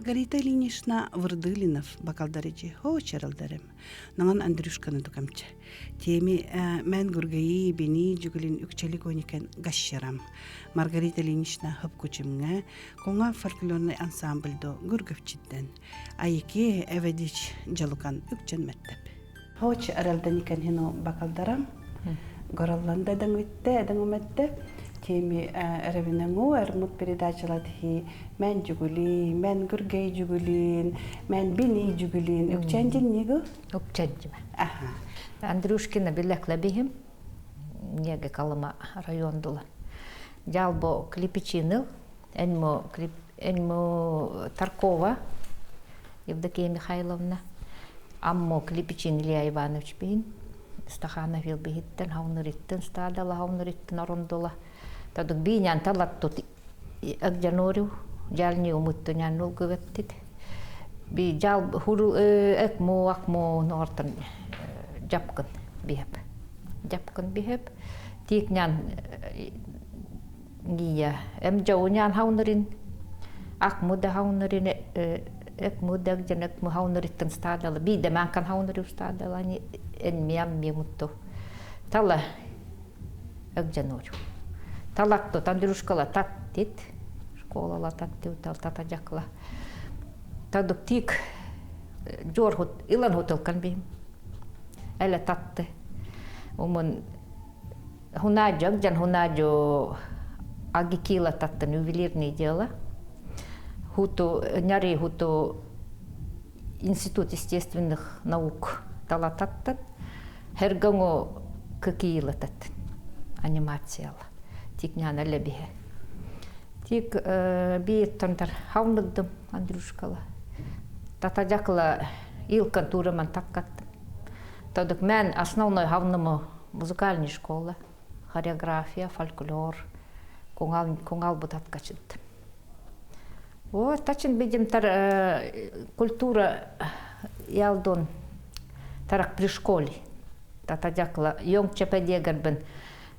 Маргарита Ильинична Вырдылинов бакалдарыжи хоочаралдарым. Наңан Андрюшканы тукамчы. Теми мэн гургаи бини жүгүлин үкчели гоникен гащарам. Маргарита Ильинична хыпкучимҥа коҥа фольклорный ансамбльдо гүргөвчиттен. Айыки эведич жалукан үкчен мэттеп. Хоч аралданикен хину бакалдарам. Горалланда даңвитте, даңуметте. Теми эревинеңу эрмут передачалат хи мен жүгүли, мен гүргей жүгүлин, мен бини жүгүлин. Үкченжин нигу? Үкченжиме. Аха. Андрюшкина билэклэбихим. Неге Колыма райондула. Жалбо клипичиныл, энмо клип энмо Таркова Евдокия Михайловна, аммо Клипичин Илья Иванович бин, Стаханов бихиттен, хаунуриттен стадала, хаунуриттен орондула. Тадык бинян талаттут агжанорю, жални умутту няннул гөветтит. Би жал хуру экмо акмо нортан жапкын биһеп. Жапкын биһеп. Тик нян ния эм жаунян хаунурин акму да хаунурин экму да жан экму хаунуриттен стадала би да манкан хаунурю стадала ни эн миам миамутту тала эгжанорю талакту тандрушкала таттит школала таттиу тал татажакла тадук тик жорхут илан хотелкан бим эле татты умун хунаджо жан хунаджо агикила таттан ювелирные дела хуту няри хуту институт естественных наук талататтан хергаңо кыкиилататтан анимацияла тик няна лебиhe тик биеттантар хауныгдым Андрюшкала татажакла илкан тураман таккаттым Тадык мен основной хавнымы музыкальный школа, хореография, фольклор, куңал, куңал бутаткачыт. Вот, тачин видим тар культура ялдон тарак при школе. Татадякла йонг чепедегербен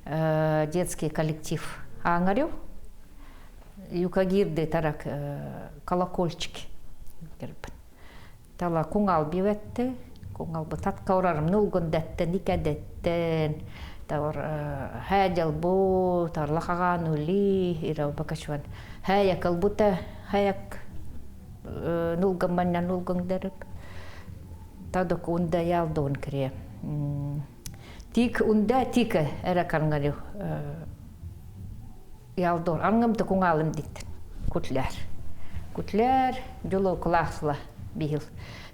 детский коллектив аңарю. Юкагирде тарак колокольчики гербен. Тала куңал биветте, куңал бу татка урарым нулгун дэттен, икәдэттен, тавар хәдел бу, тарлахагаан ули, ира бакачван. Хәяк албута, хәяк нулган манна нулган дерек. Тадык унда ялдон кире. Тик унда тика эре кангалю ялдор. Ангымты куңалым дит. Кутлер. Кутлер жоло классла бихил.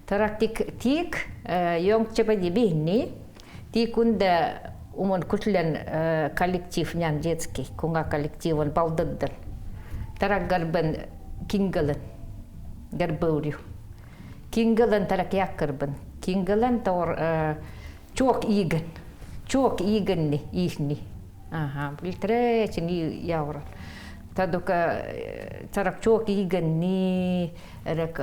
Тарак тик тик йонг чепеди бихни. Тик унда умон кутлен коллектив нян детский кунга коллективон балдыддын. Тарак гарбен кингалын гарбаурю. Кингалын тарак яккырбын. Кингалын тор чок иген. Чок игенни ихни. Ага, билтре чини яуран. Тадука тарак чок игенни эрек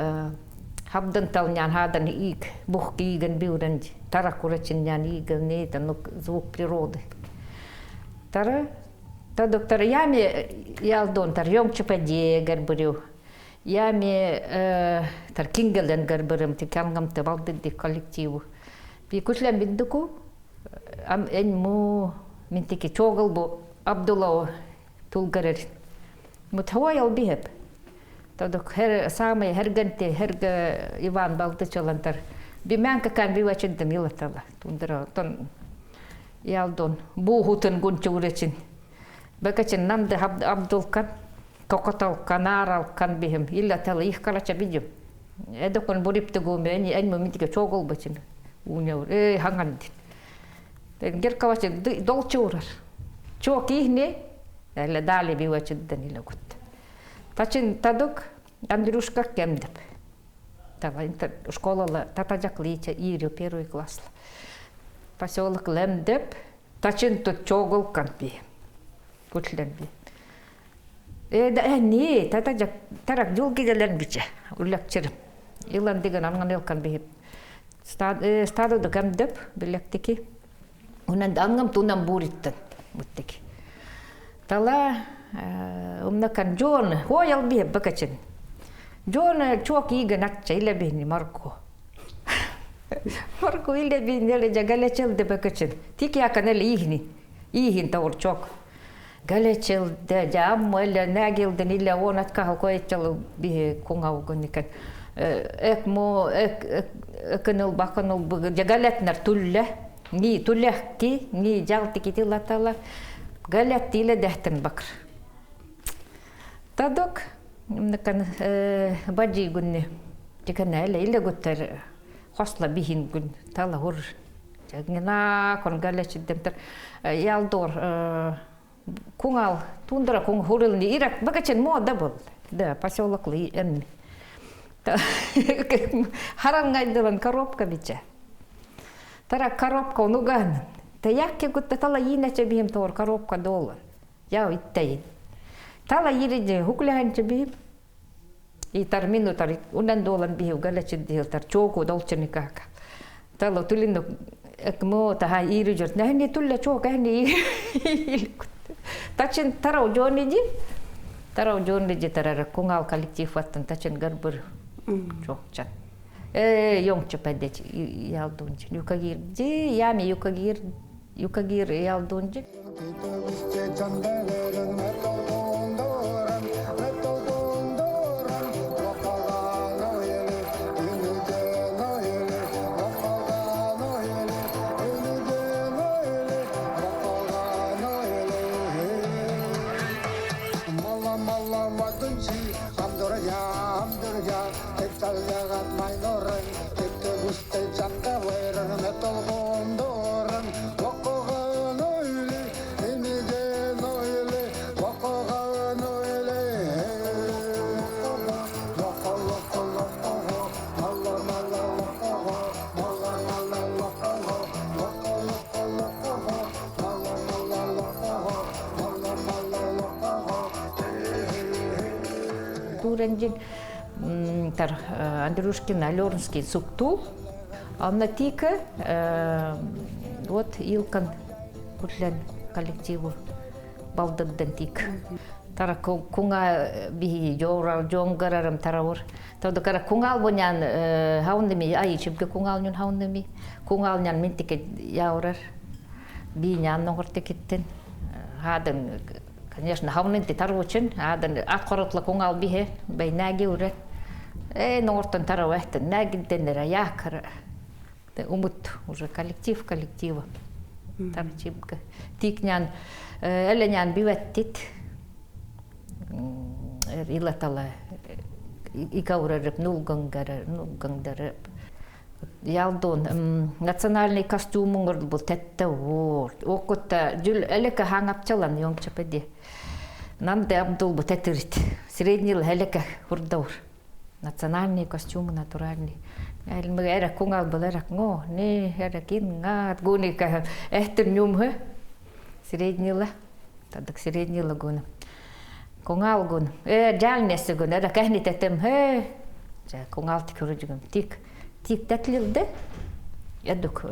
хабдан талнян хадан ик бух иген биурен тарак урачиннян игенни танук звук природы. Тара та доктор ями ялдон тар йонг чупаде гарбурю. Ями тар кингелен гарбурым тикангам табалды коллективу. Би кушлям биддуку ам эн му минтики чогыл бу Абдулла тулгарер. Мутхавай албихеп. Тадык хер самый хергенте херге Иван балды чалантар. Би мән какан би вачындым илатала. Тундра тон ялдон бухутын гунча уречин. Бакачин нанды Абдулкан кокоталкан аралкан бихим илатала их карача бидим. Эдокон бурипты гуме эн эн моментике чогол бачин. Уняур э хангандин. Геркавачы долчы урар. Чок ихне, әлі дали бивачыддан иле гут. Тачин тадук Андрюшка кемдеп. Тава школала татажаклыча ирю первый класс. Поселок лемдеп, тачин тут чогол канпи. Кутлемби. Э да не, татажак тарак жол киделен биче. Улакчырым. Илан деген анган элкан бихип. Стадо кемдеп билектики. Унан ангам тунам буриттен буттики. Тала умнакан жон хоял бихип бакачин. Дьон чуок иигэн акча илэ бihни Марко. Марко илэ бihни эле жагалечел дебекечен. Тик якан эле иихни. Иихин таур чок. Галечелде жаамма эле наагилден иле уонат кахал коеччал биһи куңаугуникен эк мо эк экыныл бакыныл жагалетнер тулле ни туллехки ни жалтики тилатала галеттиле дехтен бакр тадок мнакан баджи гунни тикана эле иле гуттер хосла бихин гун тала хур жагна кон галечиддемтер ялдор куңал тундра куң хурылни ирак бакачен мода был да поселоклы эн харангайдылан коробка биче тара коробка унуган та якке гутта тала иинече бихим тоор коробка долан яу иттейин тала ириде хукляханча бихим и тар мину тар унан долан бихив галачиддихил тар чоку долченикака тала тулинну экмо таха ири журт нахни тулля чока хни тачин тарау жонижи тарау жонижи тарара куңал коллектив ваттан тачин гарбыр чокчан э йоңчу пәдеч ялдунчи юкагир жи ями юкагир юкагир ялдунчи. Туренжин тар Андрюшкин Алернский суктул. Анна тика вот Илкан кутлен коллективу балдыддан тик. Тара кунга биһи жорар жонгарарым таравур. Тавда кара кунгал бонян хаундеми ай чипке кунгал нюн хаундеми кунгал нян минтике яурар. Би нян ногортекиттен. Хадын конечно хауннти тарвучин хадан аккоротла кунгал бихе бейнаги урет. Э ногортон таравэхтен нагинденера якара. Умут уже коллектив коллектива. Тарчимка. Тикнян эленян биветтит. Илатала икаурарып нулгангара нулгандарып. Ялдон национальный костюмуңор бул тетте ор. Окутта жүл элеке хаңапчалан йоңчапеди. Нанде Абдул бу тетирит. Средний элеке хурдаур. Национальный костюм натуральный. Элмэг эра кунгал был эра ngo не эра кин нгат гуника эхтер нюмхэ. Средний Тадак средний гуна. Кунгал гун. Э жалнесе гун эра кахни тетем хэ. Жа кунгал тикүрүжүгүм тик. Тик тетлилде. Эдук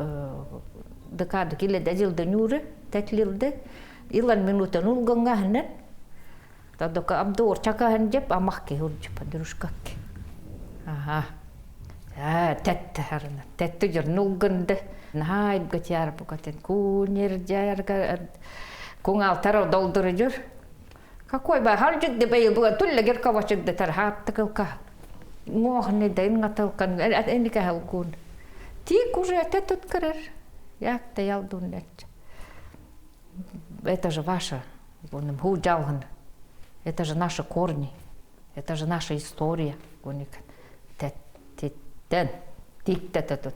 декадук иле дәжилде нюры тетлилде. Илан минута нулганга хнен. Тадока Абдур чакахан жеп амахки хуржуп андрушкакки. Ага. Тетте харна. Тетте жер нулганды. Хайп гатяр букатен кунер жарга кунгал таро долдуру жur. Какой ба харжык де бейл буга тулла герка вачык де тар хаттыкылка. Ngохне да ингатылкан эника халгун. Тик уже тетут карар. Як та ялдун Это же ваша, ху жалгын. Это же наши корни. Это же наша история. Теттен тик тетут.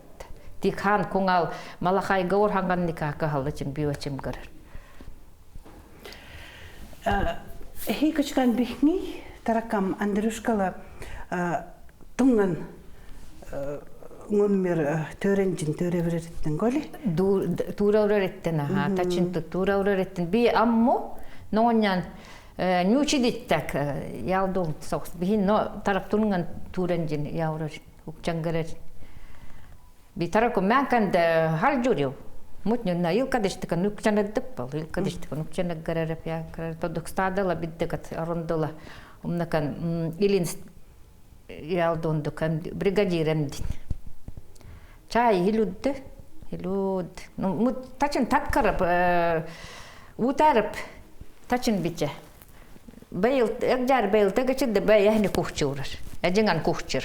Тик хан кунгал малахай гаур ханган никака халычин бивачим гарар. Хи кычкан бихни таракам Андрюшкала тунган ngонмер төренжин төребереттен голи. Туураурариттен аха тачин туураурариттен би аммо нонян нючидиттак ялдун сокс бихин но тарак тунган туренжин яурар укчангарар би тараку мяканд халжуриу мутнюнна илкадиштика нукчанаддыппал илкадиштика нукчанаггарарап якарар тодук стадала биддекат арондола умнакан илин Ялдондук бригадирем дин. Чай хилудды. Хилуд. Ну, тачин таткарып, утарып, тачин биче. Бэйыл, эгжар бэйыл тегечидde бэйэхни кухчурар. Эжинган кухчыр.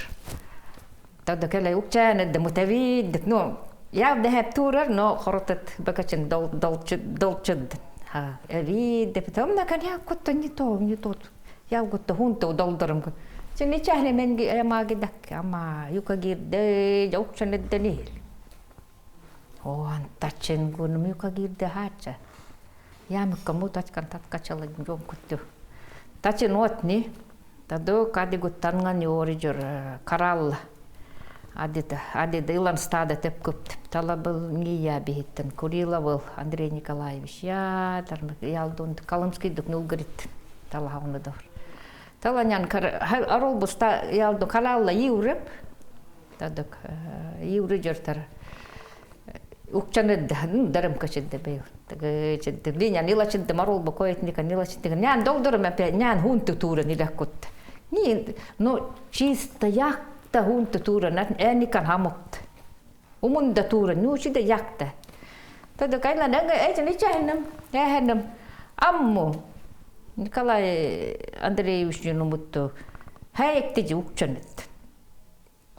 Тада кэлэ укчаан мутавид, ну, я дэхэп турар, но хоротат бакачин дол долчуд. Ха, эви депетом на кан я кутто не то, не тот. Я гутто хунто долдорум. Сен ичахне менги эмаги дак ама юка гирде жаукчанедденил. Оан тачин гунум юка гирде хача. Ямыкка мутачкан таткачала жом кутту. Тачин отни Таду кадигуттанган юорижор каралла. Адита адида илан стада теп көптүп талабыл ния биһиттен Куриловыл Андрей Николаевич я тармык ялдун Колымский дук нулгрит талахауны дор. Таланян арол буста ялду каралла иуреп тадык иури жортар укчаны дарым качыдды бейл. Тыгы линя нила чыдды марол бокоетника нила чыдды нян долдорум опять нян хунту тура нилаккут. Niin, no чисто jakta huntu tuura äänikan hamut. Umunda tuura nu sitä jakta. Tätä kaila nänga ei se nichähennäm, jähennäm ammu. Николай Андреевич numuttu häiktiji ukchanet.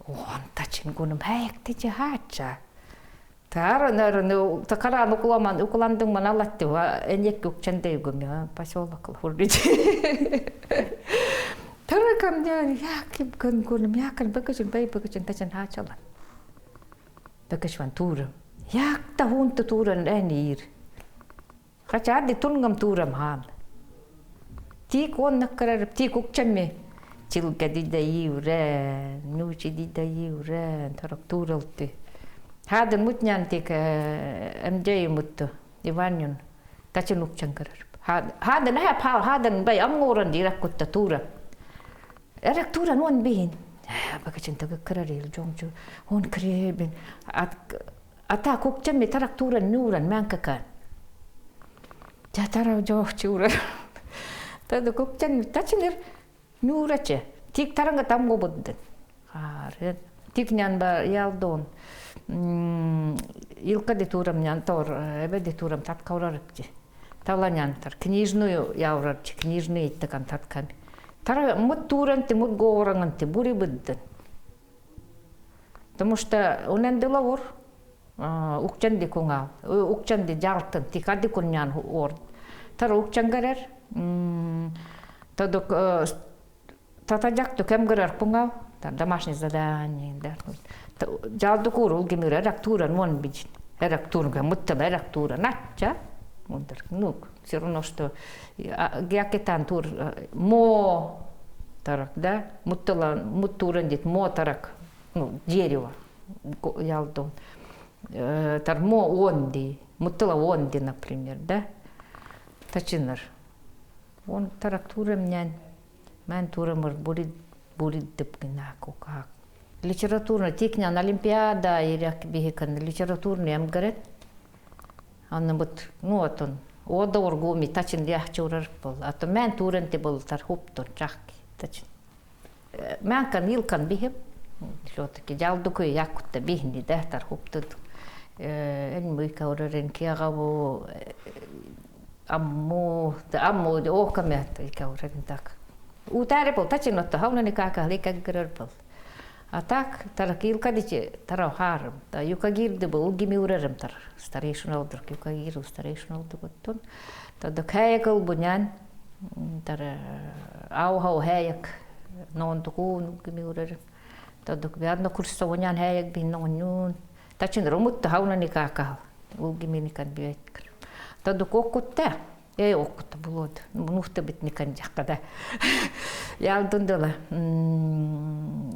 On tachin kunum häiktiji haatsa. Тара такара нукуламан укуландың маналатты энек укчандайгум я поселок хурдич. Таракам я яким кын кунум якын бакышын бай бакышын тачын хаачалан. Бакышван туурам. Якта хунта тууран әнир. Хача тунгам туурам хаан. Тик оннаккарар тик укчамме. Чилка дида иурен, нучи дида иурен, тарак тууралты. Хадын мутнян тик МД мутту Иванюн тачин укчан карар. Хадын хэ пал хадын бай амгуран дираккутта тура. Эрак тура нуан бин. Бакачин тагаккарар ил жоңчу он кребин. Ата кукчамми тарак туран нуран мянкакан. Жатара жоохчуурар. Тада кукчан тачинер нураче. Тик таранга тамго буддын. Харын. Тик нян ба ялдон. Илка де турам нян тор, эбе де турам таткаурарыпчи. Таланян тар книжную яурарчи, книжный иттакан татками. Тара мут туранты, мут говоранганты, бури буддын. Потому что унен деловор, укчанди кунгал, укчанди жалтын, тикади куннян ор. Тара укчангарер, тадок татажакту кем гарар кунгал, домашнее задание, да. Жалдукур улгимир эрак туран мон бичин. Эрак турга муттала эрак тура натча. Ну, все равно, что гякетан тур мо тарак, да? Муттала муттуран дит мо тарак, ну, дерево ялдон. Тар мо онди, муттала онди, например, да? Тачинар. Он тарак турам нян. Мэн турамыр бурид бурид дыпкина кукак. Литературно тикнян олимпиада ирак бихикан литературный амгарет. Анны бут ну атон ода оргуми тачин яхчурар бол. Ато мэн туренти бол тар хуптон чахки тачин. Мэнкан илкан бихип. Все-таки жалдукуй яккутта бихни да тар хуптуд. Эн мыйка урарен киагаву амму амму оокамят икаурарен так. Утаре тачин отто хаунани кака ликаггырар бол. А так, тара килкадичи тара харым. Та юкагирды был улгими урарым тар. Старейшина олдур, юкагир старейшина олдур оттон. Тада кайакыл бунян тара аухау хаяк нон тукун улгими урарым. Тада биадно курса бунян хаяк бин нон Тачин румутта хаунани какал. Улгими никан биэткер. Тада коккутта. Эй оккутта булод. Нухта бит никан жаккада. Ялдындыла.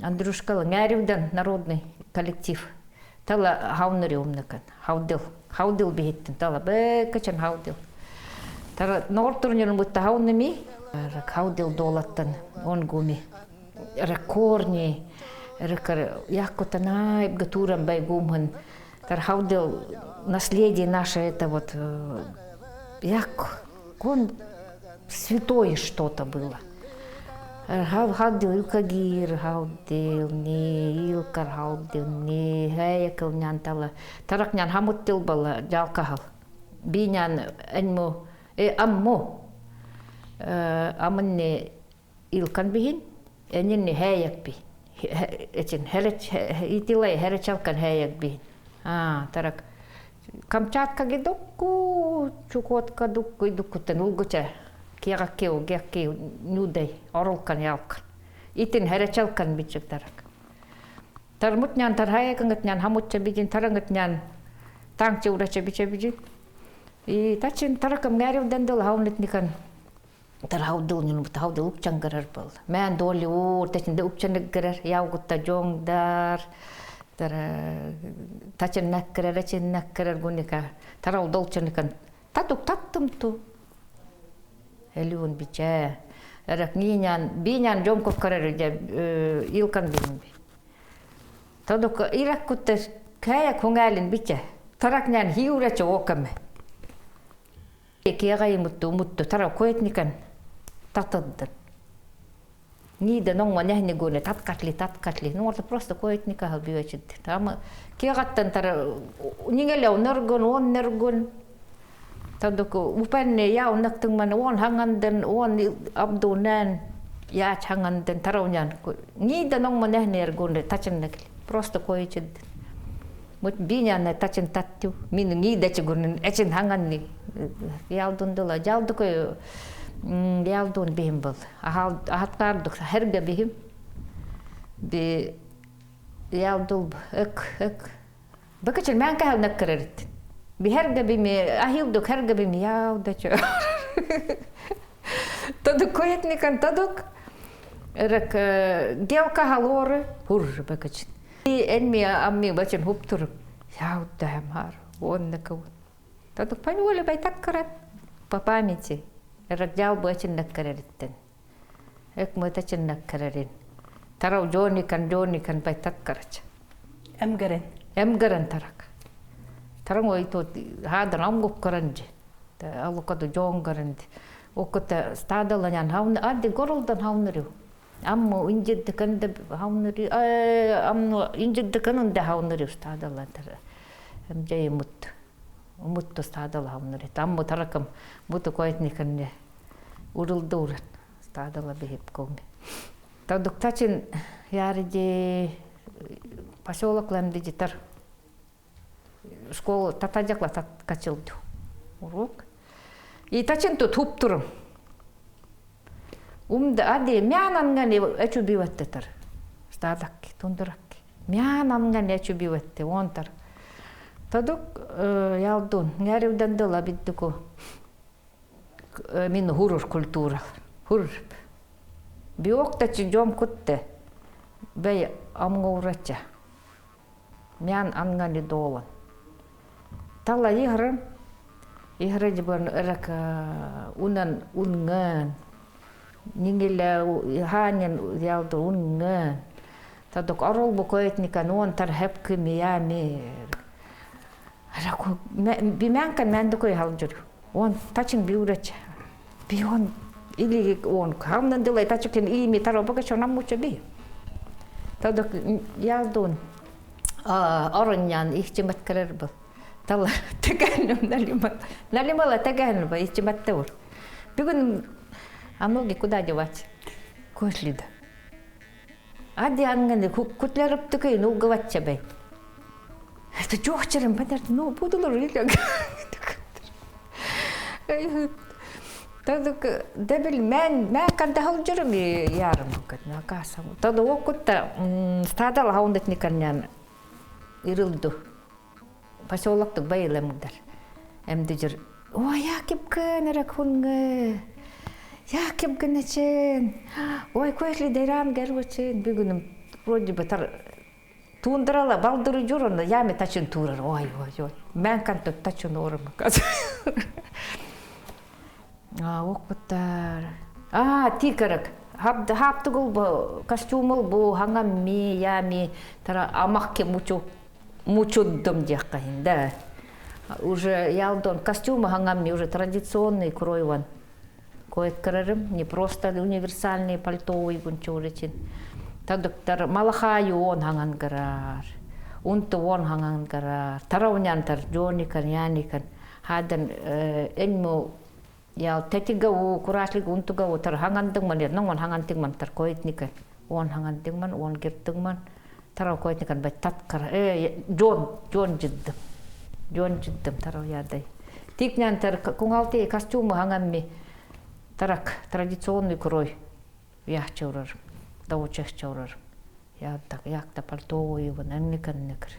Андрюшкала Няривдан народный коллектив. Тала хауныри умнакан. Хаудил. Хаудил бихиттин. Тала бэкачан хаудил. Тара нортурнерн бутта хауными. Хаудил долаттан он гуми. Рекорни. Рекор яккутана гатурам бай гумхан. Тар хаудил наследие наше это вот як он святое что-то было. Халдил илкагир халдил ни илкар халдил ни хэйкыл нянтала таракнян хамуттил бала жалкахал бинян энмо э аммо амынне илкан биһин энинни хэйэк би эчин херech итилай херечалкан хэйэк биһин а тарак Камчатка дукку, Чукотка дукку дуккуттан улгуча киэҕэккиу гекки нюдай орулкан ялкан. Итин хәрәчалкан бичик тарак. Тармутнян тархаякыңытнян хамутча бидин тараңытнян таңчы урача биче бидин. И тачин таракам гәревден дыл хаунытникан тархаудыл таудыл упчангарар был. Мэн доли ур тачинде упчангарар яугутта жоңдар тара тачын наккарар ачин наккарар гуника тарау долчаникан татук таттым ту элюн бичэ эрак нинян бинян жом коккарар илкан бин Тадук ираккутта кая кунгалин бичэ таракнян хиурача окаме киагай мутту мутту тара коетникан татаддан Нида ноңма nähni гуне таткатли таткатли. Ну это просто коетника хабиочит. Там киагаттан тара нингеле нергон он нергон. Тадук упанне я унактың он ханганден он абдунан я чанганден тараунян. Нида ноңма nähni эргуне тачыннакли. Просто коечит. Мут биняна тачин таттю. Мин нида чигурнын эчин ханганни. Ялдундула жалдукой ялдун бихим был. Ахаткардук херге бихим. Би ялдул ык ык. Бакачын мен кахал наккарарит. Би херге бими ахилдук херге бими яудачо. Тадук коетникан тадук. Рак гелка халоры хур бакачын. Энми амми бачын хуптур. Яудахам хар. Оннакау. Тадук паньоли байтак карат по памяти. Рак бачын наккарариттен. Эк мытачын наккарарин. Тарау жоникан жоникан байтак карач. Эмгерен. Эмгерен тарак. Тарang ой то хадан амгуп каранжи. Алукаду жоонгаранди. Оккота стадаланян хаун адди горолдан хаунрю. Амму инжиддикан хаунрю амну инжиддикан да хаунрю стадалан тара. Эмжей мут. Мутту стадала хаунрю. Амму таракам муту коетникан урулдуран стадала бихип коми. Тадуктачин яриди поселок лемдижитар школа татажакла таткачылду урок. И тачин тут хуптурум. Умда ади мянангани эчу биваттетар. Стадакки, тундуракки. Мянангани эчу биватте, онтар. Тадук ялдун, няривдан дыла биддуку. Мин хурур культура. Хурур. Биоктачы жом кутте. Бей амгоурача. Мян ангани долан. Тала ихрам. Ихра жибан эрак унан унган. Нингеле ханен ялды унган. Тадок арол букоетника нуан тар хепки миями. Раку бимянкан мәндукой халжур. Он тачин биурач. Бион или он хамнан дылай тачукен ими таро бага чонам муча би. Тадок ялдун ороньян ихчимат карар был. Тала тегәнем налимал. Налимала тегәнем ба ихчиматта ур. Бүгін а ноги куда девать? Кошлида. Ади анганы кутлярып тыкай ну гаватча бай. Это жохчерем понятно, ну буду или Тадук дебил мен мен канда халжырым ярым кадна касам. Таду окутта стадал хаундет никаннян ирылду. Поселоктук байлемгдар. Эмдижир Ой, якип кенерек хунге. Якип генечен. Ой, койли дейран гервечен. Бүгүнүм вроде бы тар Тундрала балдыры журона яме тачин турар. Ой, ой, ой. Мен кантып тачин орым. А, окуттар. А, тикарак. Хап хаптыгыл бу костюмул бу хангам ми ями тара амакке мучу мучуддум дияккайын да. Уже ялдон костюмы хангам ми уже традиционный кройван. Коэткарарым не просто универсальный пальто уйгун чуурычин. Тадыктар малахайы он хаңан гарар. Унты он хаңан гарар. Таравнянтар жоникан яникан. Хадан энму ял тетига у курашлик унтуга у тар хаңандың ман нон хаңантың ман тар коэтникан. Он хаңантың ман, он гиртың ман. Тарав коэтникан бай таткар. Э жон жон жиддым. Жон жиддым тарав ядай. Тикнян тар куңалты костюмы хаңамми тарак традиционный крой яхчаурар, даучахчаурар. Яктак якта пальто уйвын энникенникер.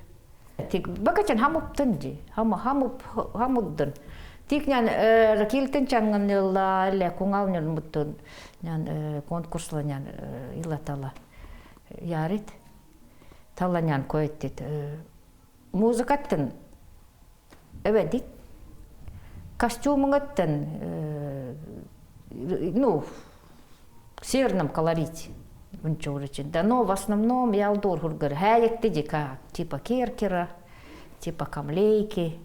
Тик бакачан хамуптын ди. Хаму хамуп хамуддын. Тик нян килтен чанган эле куңал нян муттун нян конкурсла нян илатала. Ярит. Тала нян коэттит. Музыкаттын эбедит. Костюмыңаттын ну в северном колорите да, но в основном ялдур хургар хәйекти дика типа керкера, типа камлейки.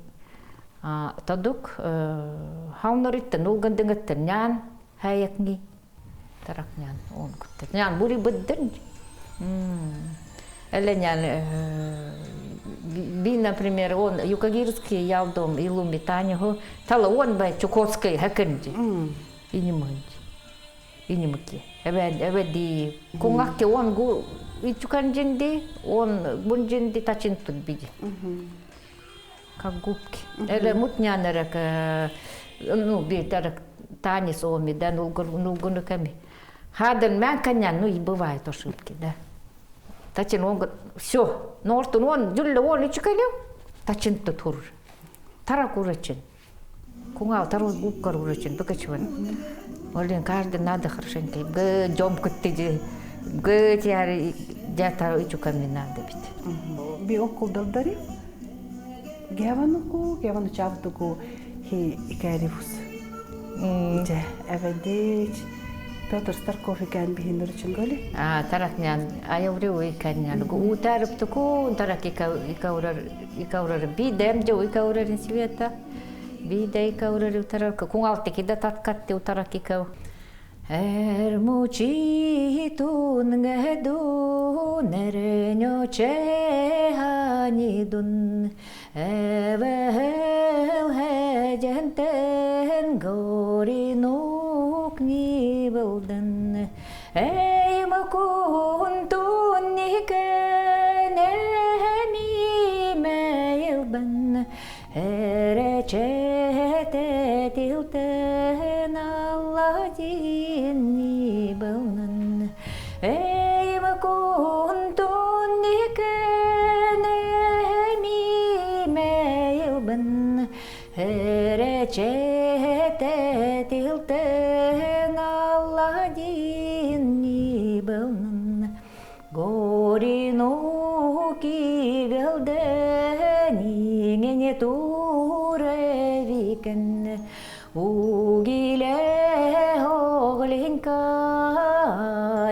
Тадук хаунаритта нулгандыңаттын нян хәйекни тарак нян он кутта. Нян бури быддын. Эле нян би, например, он юкагирский ялдом илуми таниху, тала он бай чукотский хакенди. И не мынди. И не мыки. Эбе ди куңакке он гу ичуканжинди, он бунжинди тачин тут биди. Как губки. Эле мутнянерек, ну, би тарак танис оми, да, нулгунуками. Хадан мэн коня, ну и бывают ошибки, да. Тачин он говорит, все, нортун он, жүлле он ичукалю, тачин тут хур. Тарак урачин. Куңал тару губкар урачин, быкачван. Олин каждый надо хорошенько. Г дем кыттыди. Г тяри дята ичуками надо бит. Би оккулдалдари. Гевануку, гевану чавтуку хи икәривус. Же, эведич. Петр Старков икән бихиннер голи. А, тарак нян, айаври икән Утарып туку, тарак икаурар, икаурар би дем же икаурар света. Би да икаурар утарак. Куңалты кида таткатты утарак икау. Эр мучитун гэдун эрнё чеханидун эвел хэжентен горинук нибылдын Эй макун тунникен эмимейлбен Эречете тилтен Алладин нибылнын Эй макун тунникен эмимейлбен Эречете тилтен Алладин нибылнын Горину кивелден иңене туревикен Угиле оглинка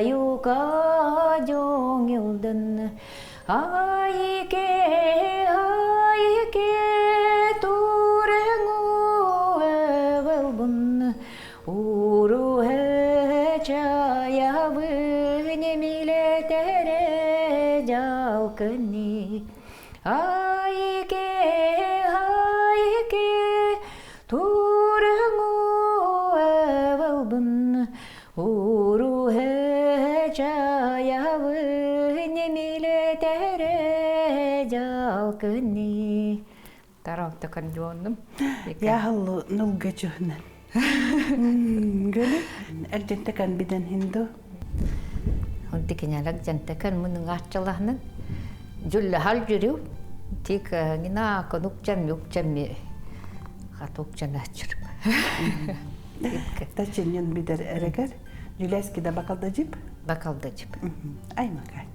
юка жоңилдын Айке айке туренгу эвелбун Уру чаявыне милетере жалкыни Айке айке туренгу эвелбун Уру чаявыне милетере жалкыни Таравтакан жуоннум. Яхаллу нулга чухнан. Гөлі. Әлжентекан биден хинду. Онтикинялак жантакан мунун аччалахнан. Жүлле хал жүрү. Тик гина конукчан юкчан хатукчан ачыр. Тачинен бидер эрегер. Жүләски да бакалда жип. Бакалда жип. Аймакай.